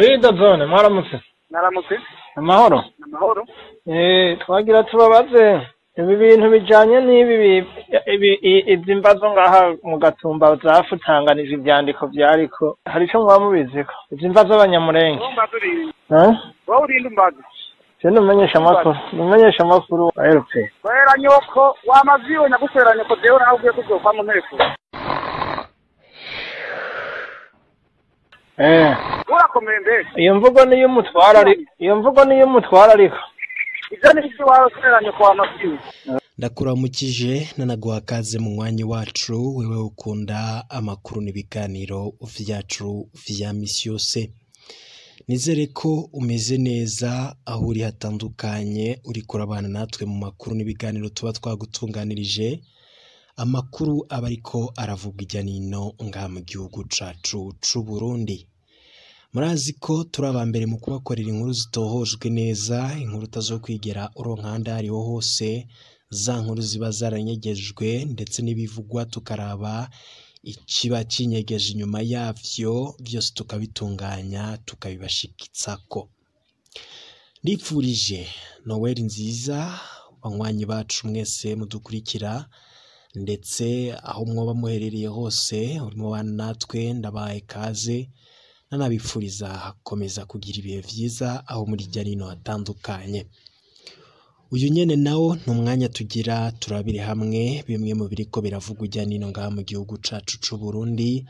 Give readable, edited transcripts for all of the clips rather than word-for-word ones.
Dazone mwaramutse. Naramutse. Amahoro. Amahoro. Twagira tubabaze ibi bintu bijanye n'ibi izi mbazo ngaha mu Gatumba zafutanganije ivyandiko vyariko, hari ico mwaba mubiziko? Izi mva z'abanyamurenge. Wowe urinde umbaze. Je numenyesha amakuru, numenyesha amakuru wa RP. Kwera nyoko wamaziwe nyagukwera nyoko jewe nawe ugiye kuzokwa mu nteko. Urakomeye mbese. Iyo mvugo niyo umutwara ariko, iyo mvugo niyo umutwara ariko. Ivyo ni ivyo wawe kwera nyoko wamaziwe. Ndakuramukije nanaguha kaze mu mwanya wacu, wewe ukunda amakuru n'ibiganiro vyacu vya misi yose. Nizere ko umeze neza aho uri hatandukanye, uriko urabana natwe mu makuru n'ibiganiro tuba twagutunganirije. Amakuru aba ariko aravugwa irya nino ngaha mu gihugu cacu c'u Burundi. Murazi ko turi aba mbere mu kubakorera inkuru zitohojwe neza, inkuru utazokwigera uronka ahandi ahariho hose, za nkuru ziba zaranyegejwe ndetse n'ibivugwa tukaraba ikiba kinyegeje inyuma yavyo, vyose tukabitunganya tukabibashikitsako. Ndipfurije Noel nziza banywanyi bacu mwese mudukurikira, ndetse aho mwoba muherereye hose urimo bana natwe, ndabahaye kaze nanabipfuriza komeza kugira ibihe vyiza aho muri irya nino hatandukanye. Uyu nyene nawo ni umwanya tugira turabire hamwe bimwe mu biriko biravugwa irya nino ngaha mu gihugu cacu c'u Burundi.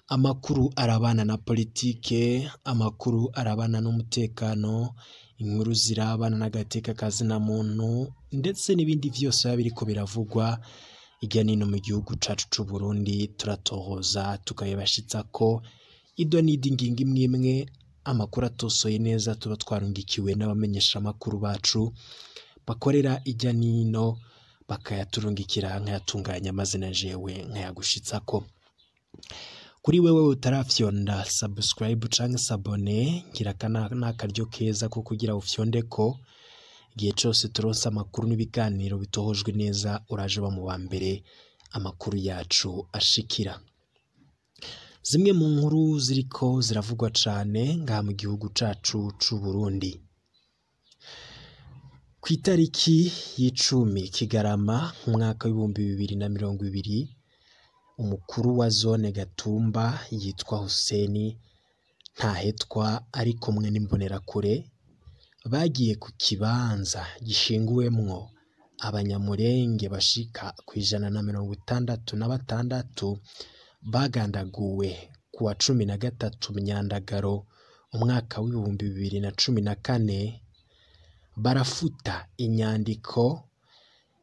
Amakuru arabana na politike, amakuru arabana n'umutekano, inkuru zirabana n'agateka kazina muntu, ndetse n'ibindi vyose biba biriko biravugwa irya nino mu gihugu cacu c'u Burundi. Turatohoza tukabibashitsako ido n'idi ngingo imwe imwe, amakuru atosoye neza tuba twarungikiwe n'abamenyesha amakuru bacu bakorera irya nino, bakayaturungikira nkayatunganya maze na jewe nkayagushitsako. Kuri wewe utarafyonda subscribe canke s'abonner, ngira n'akaryo keza ko kugira ufyondeko igihe cose turonse amakuru n'ibiganiro bitohojwe neza, uraje uba mu ba mbere amakuru yacu ashikira. Zimwe mu nkuru ziriko ziravugwa cane ngaha mu gihugu cacu c'u Burundi. Kw'itariki y'icumi Kigarama umwaka w'2020, umukuru wa zone Gatumba yitwa Huseni Ntahetwa ari kumwe n'imbonerakure bagiye ku kibanza gishinguwemwo abanyamurenge bashika ku 166 bagandaguwe kuwa 13 Myandagaro umwaka w'2014, barafuta inyandiko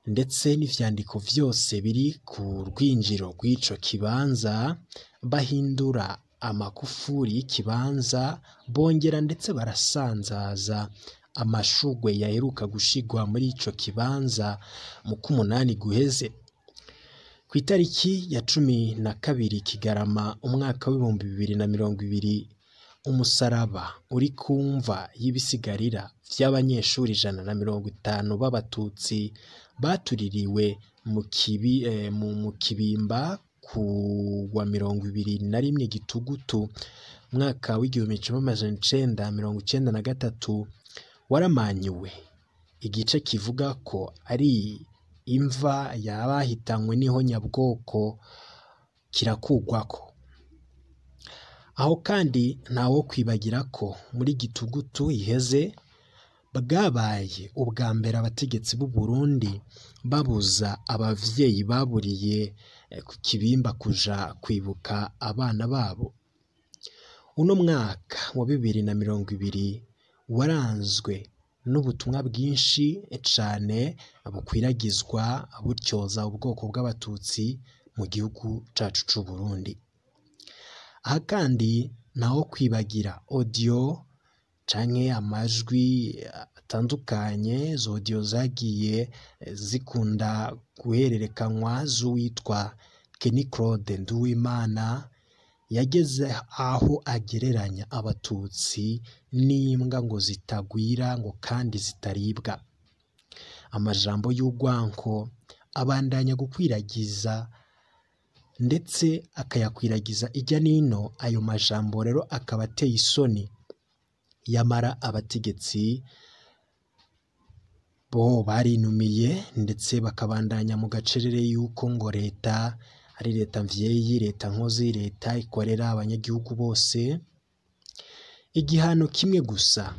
ndetse n'ivyandiko vyose biri ku rwinjiro rw'ico kibanza, bahindura amakufuri y'ikibanza, bongera ndetse barasanzaza amashugwe yaheruka gushigwa muri ico kibanza mu k'umunani guheze. Kw'itariki ya 12 Kigarama umwaka w'2020, umusaraba uri ku mva y'ibisigarira vy'abanyeshuri 150 b'abatutsi batuririwe mu Kibimba ku wa 21 Gitugutu mwaka w'1993 waramanyuwe. Igice kivuga ko ari imva y'abahitanywe n'ihonyabwoko kirakugwako. Aho kandi ntawo kwibagira ko muri Gitugutu iheze bwabaye ubwa mbere abategetsi b'u Burundi babuza abavyeyi baburiye ku Kibimba kuja kwibuka abana babo. Uno mwaka wa 2020 waranzwe n'ubutumwa bwinshi cane bukwiragizwa butyoza ubwoko bw'abatutsi mu gihugu cacu c'u Burundi. Aha kandi ntawo kwibagira audio canke amajwi atandukanye, izo audio zagiye zikunda guhererekanywa z'uwitwa Kenny Claude Nduwimana, yageze aho agereranya abatutsi n'imbwa ngo zitagwira ngo kandi zitaribwa. Amajambo y'urwanko abandanya gukwiragiza ndetse akayakwiragiza ijya nino. Ayo majambo rero akaba ateye isoni. Yamara abategetsi bo barinumiye ndetse bakabandanya mu gacerere yuko ngo leta ari leta mvyeyi, leta nkozi, leta ikorera abanyagihugu bose. Igihano kimwe gusa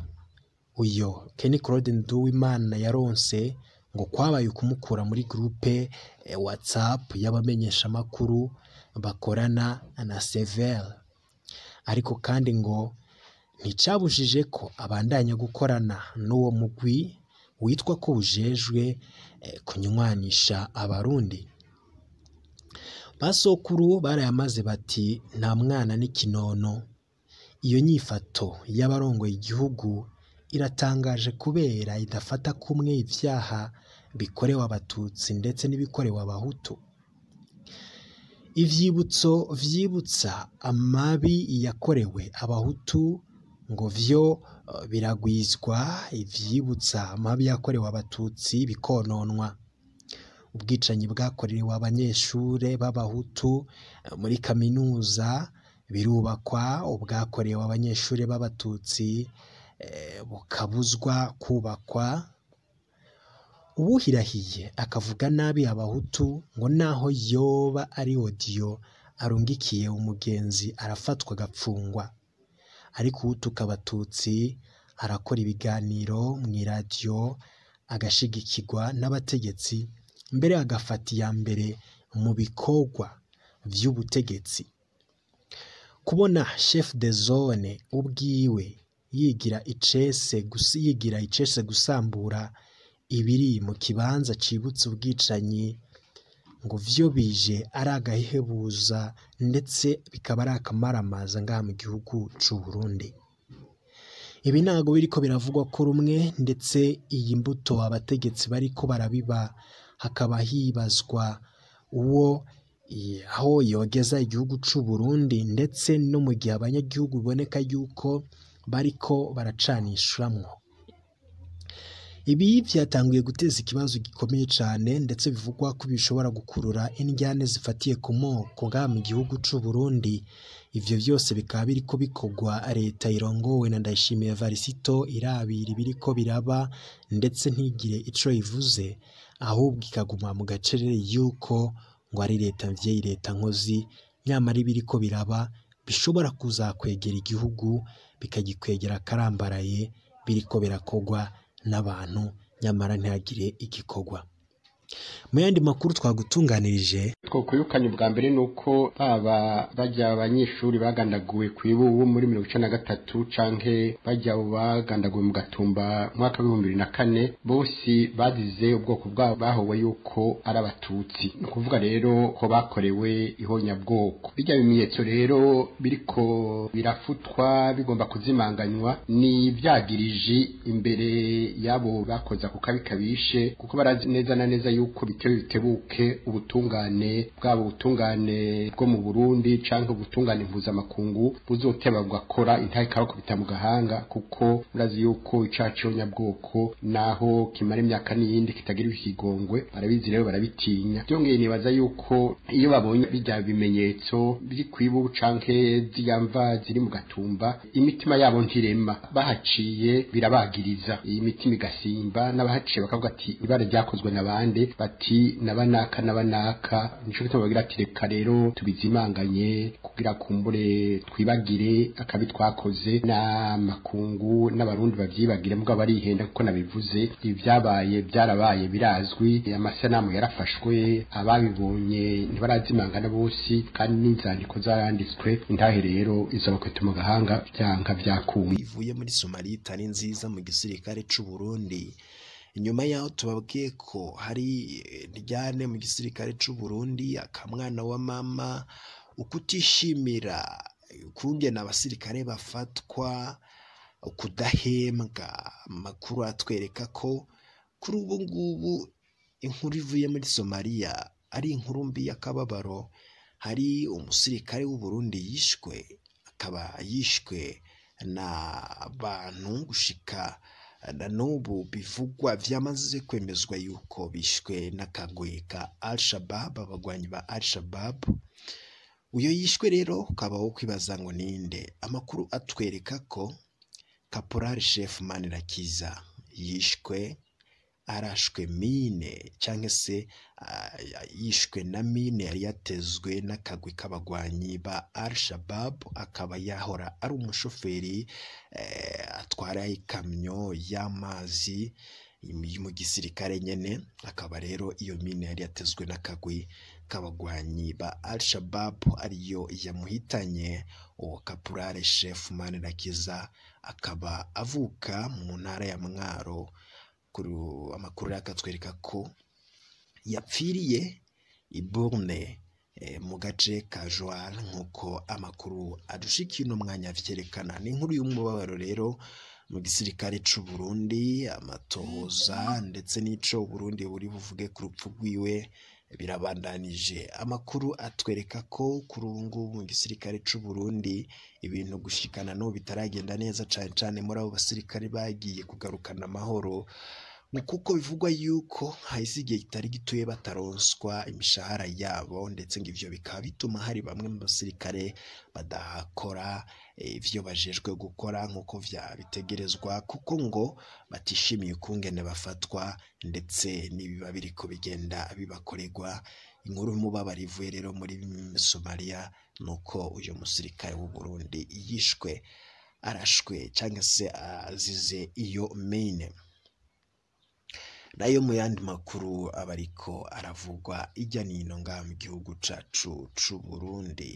uyo Kenny Claude Nduwimana yaronse ngo kwabaye kumukura muri groupe WhatsApp y'abamenyeshamakuru bakorana na Sevel, ariko kandi ngo nticabujije ko abandanya gukorana n'uwo mugwi witwa ko ujejwe kunywanisha Abarundi. Basokuru barayamaze bati nta mwana n'ikinono. Iyo nyifato y'abarongoye igihugu iratangaje kubera idafata kumwe ivyaha bikorewe Abatutsi ndetse n'ibikorewe Abahutu. Ivyibutso vyibutsa amabi yakorewe Abahutu ngo vyo biragwizwa, ivyibutsa amabi yakorewe Abatutsi bikononwa. Ubwicanyi bwakorewe abanyeshure b'Abahutu muri kaminuza birubakwa, ubwakorewe abanyeshure b'Abatutsi bukabuzwa kubakwa. Uwuhirahiye akavuga nabi Abahutu ngo naho yoba ari odiyo arungikiye umugenzi arafatwa agapfungwa, ariko uwutuka Abatutsi arakora ibiganiro mw'iradiyo agashigikirwa n'abategetsi, mbere agafata iya mbere mu bikorwa vy'ubutegetsi. Kubona chef de zone ubwiwe yigira icese gusambura ibiri mu kibanza cibutsa ubwicanyi ngo vyo bije ari agahebuza ndetse bikaba ari akamaramaza ngaha mu gihugu c'u Burundi. Ibi ntago biriko biravugwa ko rumwe, ndetse iyi mbuto abategetsi bariko barabiba hakaba hibazwa uwo aho yogeza igihugu c'u Burundi, ndetse no mu gihe abanyagihugu biboneka yuko bariko baracanishamwo. Ibi vyatanguye guteza ikibazo gikomeye cane, ndetse bivugwa ko bishobora gukurura indyane zifatiye ku moko ngaha mu gihugu c'u Burundi. Ivyo vyose bikaba biriko bikorwa leta irongowe na Ndayishimiye Evariste irabira ibiriko biraba, ndetse ntigire ico ivuze, ahubwo ikaguma mu gacerere yuko ngo ari leta mvyeyi, leta nkozi, nyamara ibiriko biraba bishobora kuzakwegera igihugu bikagikwegera akarambaraye, biriko birakogwa n'abantu nyamara ntihagire igikorwa. Mu yandi makuru twagutunganirije, twokwirukanye ubwa mbere nuko baba bajya abanyeshuri bagandaguwe kwibubu muri 1993 canke bajya bagandaguwe mu Gatumba mwaka wa 2004 bose bazize ubwoko bwabo bahowe yuko ari Abatutsi. No kuvuga rero ko bakorewe ihonyabwoko. Bijya bimenyetso rero biriko birafutwa bigomba kuzimanganywa ni byagirije imbere yabo bakoza kukabikabishe, kuko barazi neza na neza yuko bitewe bitebuke ubutungane bwabo, ubutungane bwo mu Burundi canke ubutungane mpuzamakungu buzoteba bugakora intahe karokubita mu gahanga, kuko murazi yuko icaha nyabwoko naho kimara imyaka n'iyindi kitagira ikigongwe, barabizi rero barabitinya. Byongeye nibaza yuko iyo babonye bijya bimenyetso biri kwibu canke ziyamva ziri mu Gatumba, imitima yabo ntirema, bahaciye birabagiriza, iyi mitima igasimba, n'abahaciye bakavuga ati ibara ryakozwe nabande, bati nabanaka nabanaka. Nico gituma bagira ati reka rero tubizimanganye kugira kumbure twibagire akabi twakoze n'amakungu n'abarundi bavyibagire, mugabo barihenda kuko nabivuze ibyabaye byarabaye birazwi, amasanamu yarafashwe, ababibonye ntibarazimangana bose, kandi n'inzandiko zaranditswe. Intahe rero izobakwita mu gahanga byanka vyakumye. Ivuye muri Somalia itari nziza mu gisirikare c'u Burundi. Inyuma yaho tubabwiye ko hari ryane mu gisirikare c'u Burundi, akamwana wa mama, ukutishimira ukungena abasirikare bafatwa, ukudahembwa. Amakuru atwereka ko kuri ubu ngubu inkuru ivuye muri Somalia ari inkuru mbi y'akababaro. Hari umusirikare w'u Burundi yishwe, akaba yishwe n'abantu gushika na n'ubu bivugwa vyamaze kwemezwa yuko bishwe n'akagwi ka Al-Shabaab, abagwanyi ba Al-Shabaab. Uyo yishwe rero ukaba wo kwibaza ngo ninde. Amakuru atwereka ko Caporal Chef Manirakiza yishwe arashwe mine, cyangwa se yishwe na mine yari yatezwe n'akagwi k'abagwanyi ba Al-Shabaab. Akaba yahora ari umushoferi atwara ikamyo y'amazi mu gisirikare nyene. Akaba rero iyo mine yari yatezwe n'akagwi k'abagwanyi ba Al-Shabaab ariyo yamuhitanye. Uwo Caporal Chef Manirakiza akaba avuka mu ntara ya Mwaro. Amakuru akatwereka ko yapfiriye i Bourne mu gace ka Joal, nk'uko amakuru adushikiye uno mwanya avyerekana. Ni inkuru y'umubabaro rero mu gisirikare c'u Burundi. Amatohoza ndetse n'ico Burundi buri buvuge ku rupfu rwiwe birabandanije. Amakuru atwereka ko kuri ubu ngubu mu gisirikare c'u Burundi ibintu gushikana n'ubu bitaragenda neza, cane cane muri abo basirikare bagiye kugarukana amahoro, kuko bivugwa yuko hahise igihe kitari gituye bataronswa imishahara yabo, ndetse ngo ivyo bikaba bituma hari bamwe mu basirikare badakora ivyo bajejwe gukora nk'uko vyabitegerezwa, kuko ngo batishimiye ukungene bafatwa ndetse n'ibiba biriko bigenda bibakorerwa. Inkuru y'umubabaro ivuye rero muri Somalia nuko uyu musirikare w'u Burundi yishwe arashwe cyangwa se azize iyo mine. Nayo mu yandi makuru aba ariko aravugwa ijya nino ngaha mu gihugu cacu c'u Burundi,